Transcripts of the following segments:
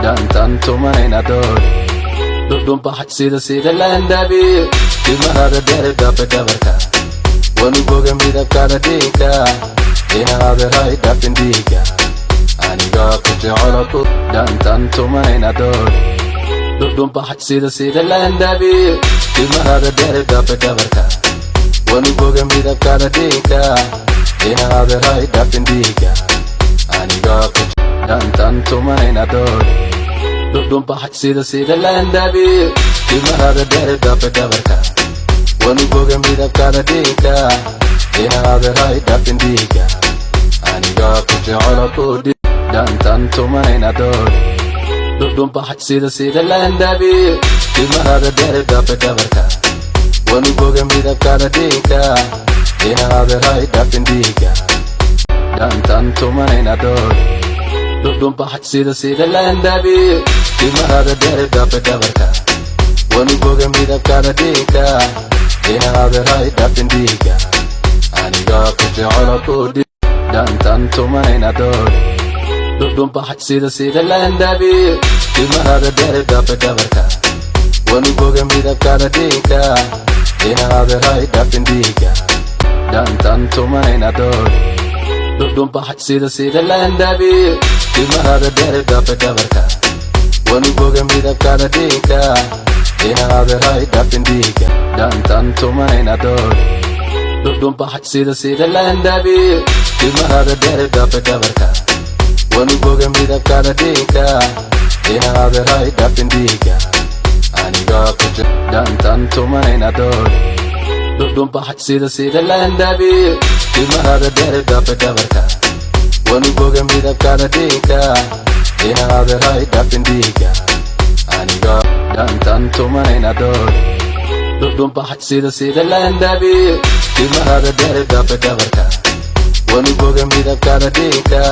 Dhaantaan tumanayna doori dhudhunbaxay sida laandabi. Timahaada dheer dhaafa dhabarka, wanu boga midabkaada dhiigga. Inaaderay dhaafin dhiigga, anigaa ku jecelo ku. Dhaantaan tumanayna doori dhudhunbaxay sida laandabi. Timahaada dheer dhaafa dhabarka, wanu boga midabkaada dhiigga. Inaaderay dhaafin dhiigga, anigaa ku. Dhaantaan tumanayna doori dhudhunbaxay sida laandabi. Timahaada dheer dhaafa dhabarka, wanu boga midabkaada dhiigga. Inaaderay dhaafin dhiigga, anigaa ku jecelo ku. Dhaantaan tumanayna doori dhudhunbaxay sida laandabi. Timahaada dheer dhaafa dhabarka, wanu boga midabkaada dhiigga. Inaaderay dhaafin dhiigga. Dhaantaan tumanayna doori dhudhunbaxay sida laandabi. Timahaada dheer dhaafa dhabarka, wanu boga midabkaada dhiigga. Inaaderay dhaafin dhiigga, anigaa ku jecelo ku. Dhaantaan tumanayna doori dhudhunbaxay sida laandabi. Timahaada dheer dhaafa dhabarka, wanu boga midabkaada dhiigga. Inaaderay dhaafin dhiigga. Dhaantaan tumanayna doori dhudhunbaxay sida laandabi. Timahaada dheer dhaafa dhabarka, wanu boga midabkaada dhiigga. Inaaderay dhaafin dhiigga. Dhaantaan tumanayna doori dhudhunbaxay sida laandabi. Timahaada dheer dhaafa dhabarka, wanu boga midabkaada dhiigga. Inaaderay dhaafin dhiigga, anigaa ku. Dhaantaan tumanayna doori dhudhunbaxay sida laandabi. Timahaada dheer dhaafa dhabarka, wanu boga midabkaada dhiigga. Inaaderay dhaafin dhiigga, anigaa. Dhaantaan tumanayna doori dhudhunbaxay sida laandabi. Timahaada dheer dhaafa dhabarka, wanu boga midabkaada dhiigga.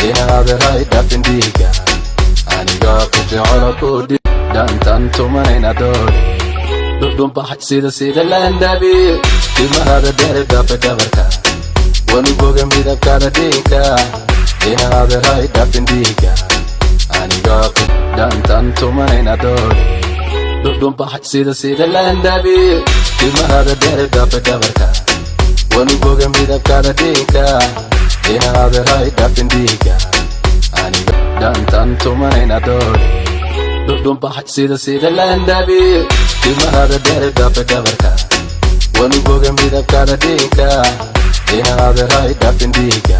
Inaaderay dhaafin dhiigga, anigaa ku jecelo ku. Dhaantaan tumanayna doori dhudhunbaxay sida laandabi. Timahaada dheer dhaafa dhabarka, wanu boga midabkaada dhiigga. Inaaderay dhaafin dhiigga, anigaa ku. Dhaantaan tumanayna doori dhudhunbaxay sida laandabi. Timahaada dheer dhaafa dhabarka, wanu boga midabkaada dhiigga. Inaaderay dhaafin dhiigga, aniga. Dhaantaan tumanayna doori dhudhunbaxay sida laandabi. Timahaada dheer dhaafa dhabarka, wanu boga midabkaada dhiigga. Inaaderay dhaafin dhiigga,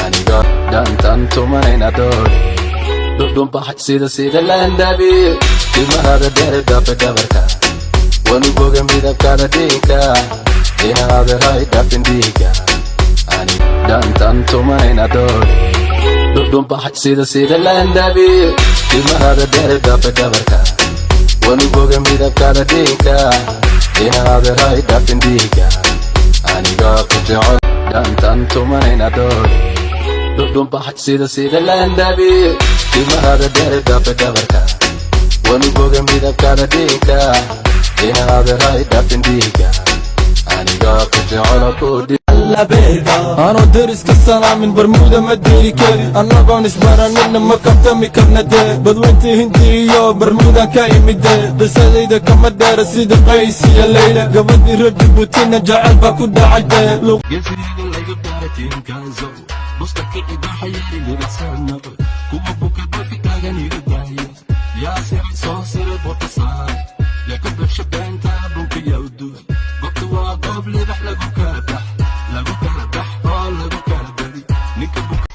aniga. Dhaantaan tumanayna doori dhudhunbaxay sida laandabi. Timahaada dheer dhaafa dhabarka, wanu boga midabkaada dhiigga. Inaaderay dhaafin dhiigga, ani. Dhaantaan tumanayna doori dhudhunbaxay sida laandabi. Timahaada dheer dhaafa dhabarka, wanu boga midabkaada dhiigga. Inaaderay dhaafin dhiigga, anigaa ku jecel. Dhaantaan tumanayna doori dhudhunbaxay sida laandabi. Timahaada dheer dhaafa dhabarka, wanu boga midabkaada dhiigga. Inaaderay dhaafin dhiigga, anigaa ku jecelo ku. Anoo deriska salaamin Barmuuda ma diiri kari. Annagoon isbaranina ma kaftami karna dee. Badweynta Hindi iyo Barmuudan ka imide. Qisadayda kama dheera sida Qays iyo Leyla. Gabadhii reer Jabuutina jecel baa ku dhacay dee. Geesiga laga baaratinkazo busta kici baxayay libaxsano kuwa buka dalka taagan iga daaya yaa siray soo siray borta saaray yaa ka baxsha beenta bunka yaa u duwan. Goobta waa goob libax lagu kala bax, lagu kala bax oo lagu kala badi ninka buka.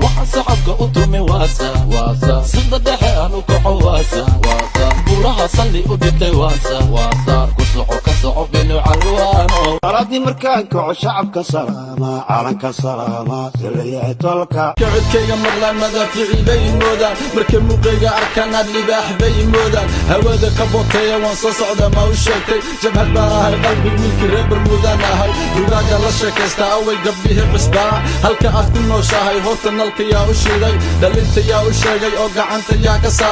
Waxaan sacabka u tumi waasa waasa, sida dhexe aan u kaco waasa waasa, buuraha salli u dhigtay waasa waasa, ku soco ka soco binu calwaano. Salaadii markaan kaco shacabka salaama, calanka salaama, saleeyahay tolka. Codkayga maqlaan madaafici bay moodaan, markay muuqayga arkaan aad libaax bay moodaan. Hawada ka boteeya waan soo socda, ma u sheegtay? Jabhad baan ahay, qalbi wiilkii reer Bermuudaan ahay. Dugaaga la sheekaysta, away gabdhihii cusbaa? Halka aad ku nooshahay horta nalka yaa u shiiday? Dhalinta yaa u sheegay oo gacanta yaa ka saaray?